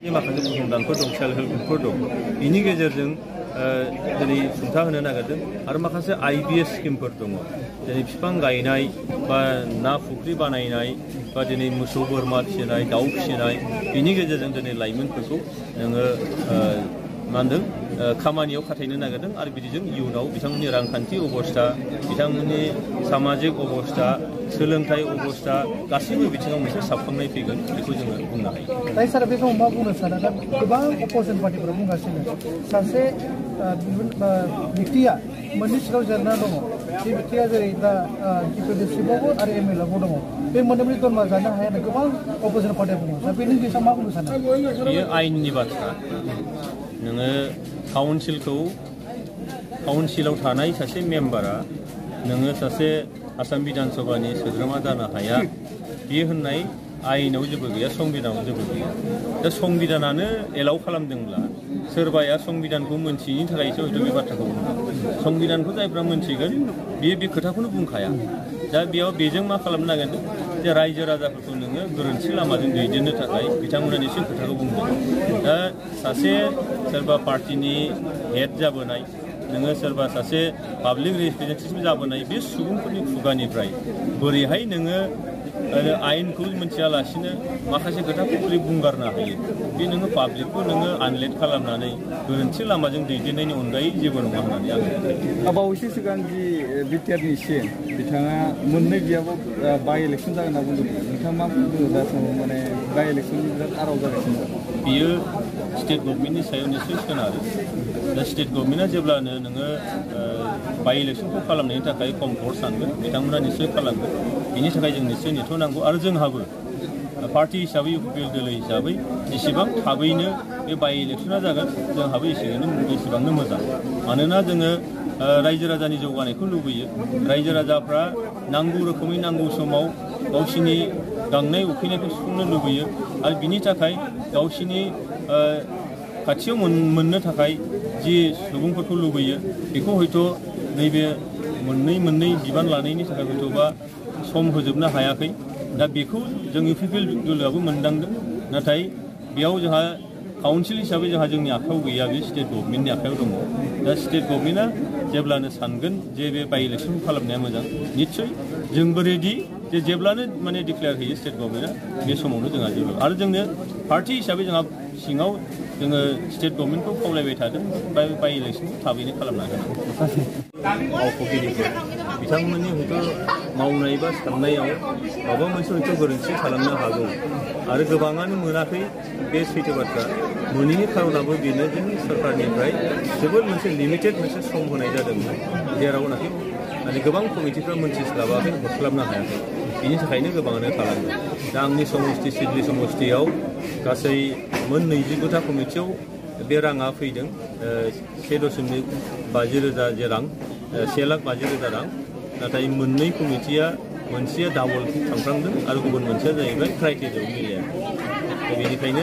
माखासे फसंथानफोर दं सेल्फ हेल्प ग्रुपफोर दं बिनि गेजेरजों दिनै सुंथा होनो नागिरदों आरो माखासे IBS स्किमफोर दङ दिनै बिफां गायनाय बा ना फुख्रि बानायनाय बा दिनै मोसौ बोरमा फिसिनाय दाउ फिसिनाय बिनि गेजेरजों दिनै लाइमोनफोरखौ नोङो मा होनदों खामानियाव खाथायनो नागिरदों आरो बिदिजों इयुनाव बिथांमोननि रांखान्थि अबस्था बिथांमोननि सामाजिक अबस्था सोलोंथाइ अबस्था गासैबो बिथिङाव मोनसे साबखांनाय फैगोन बेखौ जोङो बुंनो हायो। दायो सार बे समाव मा बुंनो सानो दा गोबां अपोजिसन पार्टिफोरा बुंगासिनो सासे व्यक्तिया मोननै सिङाव जेरना दङ बे व्यक्तिया जेरै दा डिप्युटिसिपआवबो आरो MLAआवबो दङ बे मोननैबो दरमा जानो हाया गोबां अपोजिसन पार्टिया बुङो दा बेनि गेजेराव मा बुंनो सानो? बेयो आयेननि बाथ्रा नोङो काउन्सिलाव थानाय सासे मेम्बारा नोङो सासे आसाम बिधान सभानि सोद्रोमा जानो हाया बे होननाय आयेनाव जेबो गैया संबिधानाव जेबो गैया दा संबिधानानो एलाउ खालामदोंब्ला सोरबाया संबिधानखौ मोनथियैनि थाखायसो हयथ' बे बाथ्राखौ बुङो संबिधानखौ जायफ्रा मोनथिगोन बे खोथाखौनो बुंखाया दा बेयाव बेजों मा खालामनो नागिरदों जे रायजो राजाफोरखौ नोङो गोरोन्थि लामाजों दैदेननो थाखाय बिथांमोना निश्चय खोथाखौ बुंदों दा सासे सोरबा पार्टिनि हेड जाबोनाय नोङो सोरबा सासे पाब्लिक रिप्रेजेन्टेटिभ जाबोनाय बे सुबुंफोरनि खुगानिफ्राय बोरैहाय नोङो आयेनखौ मिथियालासिनो माखासे खोथाफोरखौ बुंगारनो हायो बे नोङो पाब्लिकखौ नोङो आनलेट खालामनानै गोरोन्थि लामाजों दैदेननायनि अनगायै जेबो नङा होननानै आं सानो। बावैसो सिगां जि बिटिआरनि CM बिथाङा मोननै बियाबाव बाइ इलेक्सन जागोन होनना बुंदोंमोन नोंथाङा मा बुंदों दा समाव माने बाइ इलेक्सननि बिराद आराव जागासिनो दं बियो स्टेट गभर्नमेन्टनि सायाव निश्चय सोनारो दा स्टेट गभर्नमेन्टआ जेब्लानो नोङो बाइ इलेक्सनखौ खालामनायनि थाखाय कम फर्स सानगोन बिथांमोना निश्चय खालामगोन बिनि थाखाय जों निश्चय नेथ'नांगौ आरो जोंहाबो पार्टि हिसाबै UPPL दोलो हिसाबै जेसेबां थाबैनो बे बाइ इलेक्सना जागोन जोंहाबो एसेबांनो मोजां मानोना जोङो रायजो राजानि जौगानायखौ लुबैयो रायजो राजाफ्रा नांगौ रोखोमै नांगौ समाव गावसिनि गांनाय उखैनायखौ सुफुंनो लुबैयो आरो बिनि थाखाय गावसिनि खाथियाव मोननो थाखाय जि सुबुंफोरखौ लुबैयो बेखौ हयथ' नैबे मोननै बिबान लानायनि थाखाय हयथ'बा सम होजोबनो हायाखै दा बेखौ जों UPPL दोलोआबो मोनदांदों नाथाय बेयाव जोंहा काउन्सिल हिसाबै जोंनि आखायाव गैया बे स्टेट गभर्नमेन्टनि आखायाव दङ दा स्टेट गभर्नमेन्टआ जेब्लानो सानगोन जे बे बाइ इलेक्सनखौ खालामनाया मोजां निस्सय जोंबो रेडि जे जेब्लानो माने डिक्लेयार होयो स्टेट गभर्नमेन्टआ बे समावनो जोंहा जेबो आरो जोंनो पार्टि हिसाबै जोंहा सिङाव जोङो स्टेट गभर्नमेन्टखौ खावलायबाय थादों बाइ इलेक्सनखौ थाबैनो खालामनो हागोन मावख'गिरिफोर बिथांमोननि हयथ' मावनाय बा साननायाव माबा मोनसे हयथ' गोरोन्थि खालामनो हागौ आरो गोबाङानो मोनाखै बे सैथो बाथ्रा मोनैनि खारनाबो बेनो जोंनि सरकारनिफ्राय जोबोद मोनसे लिमिटेड मोनसे सम होनाय जादोंमोन जेरावनाखि माने गोबां कमिटिफ्रा मोनथिस्लाबाखै हरस्लाबनो हायाखै बिनि थाखायनो गोबाङानो थालांदों दा आंनि समष्टि सिडली समष्टियाव गासै मोन 29था कमिटियाव बे राङा फैदों 1.50 जे रां 1,50,000 रां नाथाय मोननै कमिटिया मोनसेया डाबल थांफ्रांदों आरो गुबुन मोनसेया जाहैबाय क्राइटेरियायाव मिलायाखै दा बेनिखायनो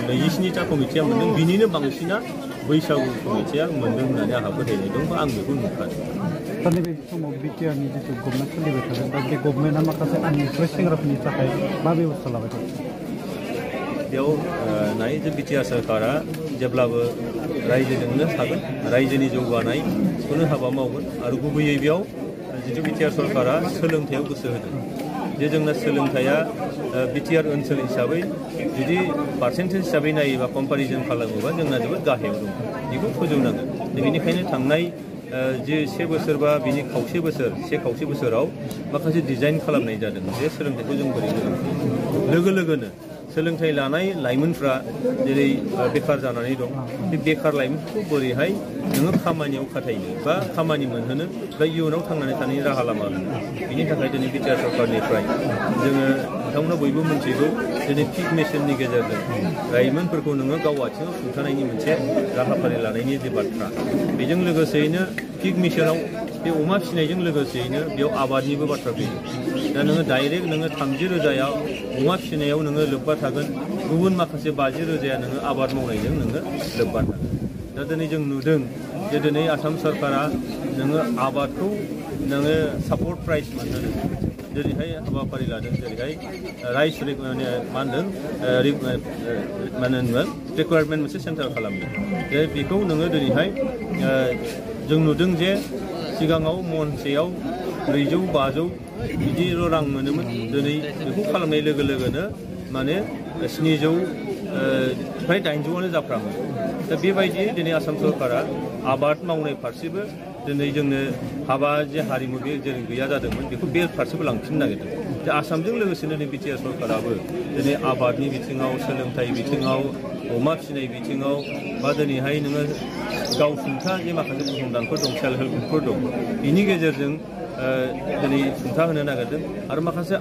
27था कमिटिया मोनदों बिनिनो बांसिना बैसागु कमिटिया मोनदों होननानै आंहा फोथायनाय दं आं बेखौ नुखादों। दा नैबे समाव बिटिआरनि जिथु गभर्नमेन्ट सोलिबाय थादों दा बे गभर्नमेन्टआ माखासे आनइमप्लयड सेंग्राफोरनि थाखाय मा बेबस्था लाबाय थादों? बेयाव नाय जे बिटिआर सरकारा जेब्लाबो रायजोजोंनो थागोन रायजोनि जौगानायखौनो हाबा मावगोन आरो गुबैयै बेयाव जिथु बिटिआर सरकारा सोलोंथायाव गोसो होदों जे जोंना सोलोंथाया बिटिआर ओनसोल हिसाबै जुदि पार्सेन्टेज हिसाबै नायोबा कम्पेरिजन खालामोबा जोंना जोबोद गाहायाव दं बेखौ फोजौनांगोन बेनिखायनो थांनाय जे 1 बोसोर बा बिनि खावसे बोसोराव माखासे डिजाइन खालामनाय जादों जे सोलोंथाइखौ जों बोरै लोगोनो सोलोंथाइ लानाय लाइमोनफ्रा जेरै बेखार जानानै दं बे बेखार लाइमोनफोरखौ बोरैहाय नोङो खामानियाव खाथायनो बा खामानि मोनहोनो बा इयुनाव थांनानै थानायनि राहा लामा होनो बिनि थाखाय दिनै बिटिआर सरकारनिफ्राय जोङो नोंथांमोना बयबो मिथिगौ दिनै पिक मिशननि गेजेरजों लाइमोनफोरखौ नोङो गाव आथिङाव सुंथानायनि मोनसे राहाफारि लानायनि जे बाथ्रा बेजों लोगोसेयैनो पिक मिशनाव बे अमा फिसिनायजों लोगोसेयैनो बेयाव आबादनिबो बाथ्रा फैयो दा नोङो डाइरेक्ट नोङो 30,000 अमा फिसिनायाव नोङो लोब्बा थागोन गुबुन माखासे 50,000 नोङो आबाद मावनायजों नोङो लोब्बा थागोन दा दिनै जों नुदों जे दिनै आसाम सरकारा नोङो आबादखौ नोङो सापर्ट प्राइस मोनहोनो जेरैहाय हाबाफारि लादों जेरैहाय राइस मा होनदों रिक्वायरमेन्ट मोनसे सेन्टार खालामदों जे बेखौ नोङो दिनैहाय जों नुदों जे सिगाङाव महनसेयाव 400-500 बिदिल' रां मोनोमोन दिनै बेखौ खालामनाय लोगो लोगोनो माने 700 फ्राय 800आनो जाफ्रामो दा बेबायदि दिनै आसाम सरकारा आबाद मावनाय फारसेबो दिनै जोंनो हाबा जे हारिमु बे जेरै गैया जादोंमोन बेखौ बे फारसेबो लांफिननो नागिरदों दा आसामजों लोगोसेनो नै बिटिआर सरकाराबो दिनै आबादनि बिथिङाव सोलोंथाइ बिथिङाव अमा फिसिनाय बिथिङाव बा दिनैहाय नोङो गावसुंथा जे माखासे फसंथानफोर दं सेल्फ हेल्प ग्रुपफोर दं बिनि गेजेरजों दिनै सुंथा होनो नागिरदों आरो माखासे